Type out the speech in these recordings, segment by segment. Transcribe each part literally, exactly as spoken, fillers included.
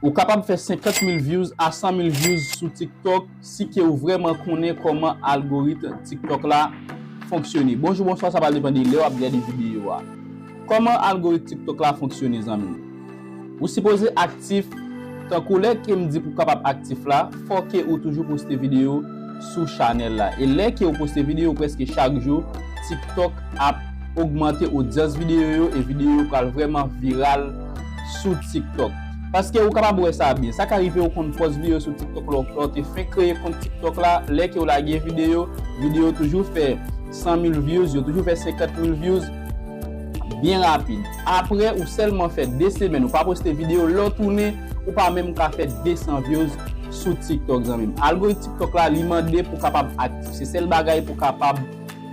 Ou kapab fè senkant mil views a san mil views sou TikTok si ke ou vrèman konnen kòman algoritm TikTok la fonksyone. Bonjou, bonswa, sa pral depann de lè w ap gade videyo a. Kòman algoritm TikTok la fonksyone, zanmi m? Ou sipoze aktif, tankou lè ke m di pou w kapab aktif la, fò ke ou toujou poste videyo sou chanèl la. E lè ke ou poste videyo prèske chak jou, TikTok ap ogmante odyans videyo yo e videyo yo pral vrèman viral sou TikTok. Paske ou kapab wè sa byen. Sa ka rive ou konn pòs videyo sou TikTok lè w, lè w te fenk kreye kont TikTok la, lè ke w lage videyo, videyo toujou fè san mil views, yo toujou fè senkant mil views byen rapid. Apre, ou sèlman fè de semèn, ou pa poste videyo, lè w tounen, ou pa menm ka fè de san views sou TikTok, zanmi m. Algoritm TikTok la, li mande pou kapab aktif. Se sèl bagay pou kapab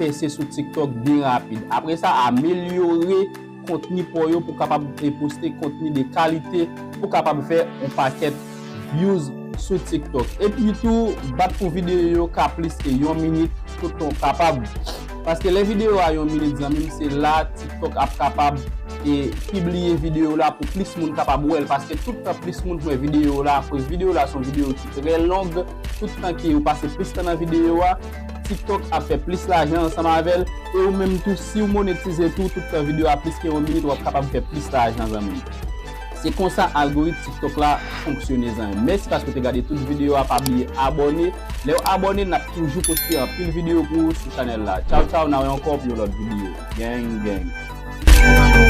pèse sou TikTok byen rapid. Apre sa, amelyore kontni pa w yo pou kapab, e, poste kontni de kalite pou kapab fè yon pakèt views sou TikTok. Epi tou, bat pou videyo yo ka plis ke yon minit toutan w kapab. Paske lè videyo a yon minit, zanmi m, se la TikTok ap kapab, e, pibliye videyo la pou plis moun kapab wè l. Paske tout tan plis moun wè videyo la, akoz videyo la se yon videyo ki trè long, tout tan ke ou pase plis tan nan videyo a, TikTok ap fè plis lajan ansanm avè l. E ou menm tou, si w monetize tou, tout tan videyo a plis ke yon minit, w ap kapab fè plis lajan, zanmi m. Se konsa algoritm TikTok la fonksyone, zanmi m. Mèsi paske w te gade tout videyo a, pa bliye abòne. Lè w abòne, n ap toujou poste anpil videyo pou ou sou chanèl la. Tchaw, tchaw, n a wè ankò pou yon lòt videyo. Gang, gang.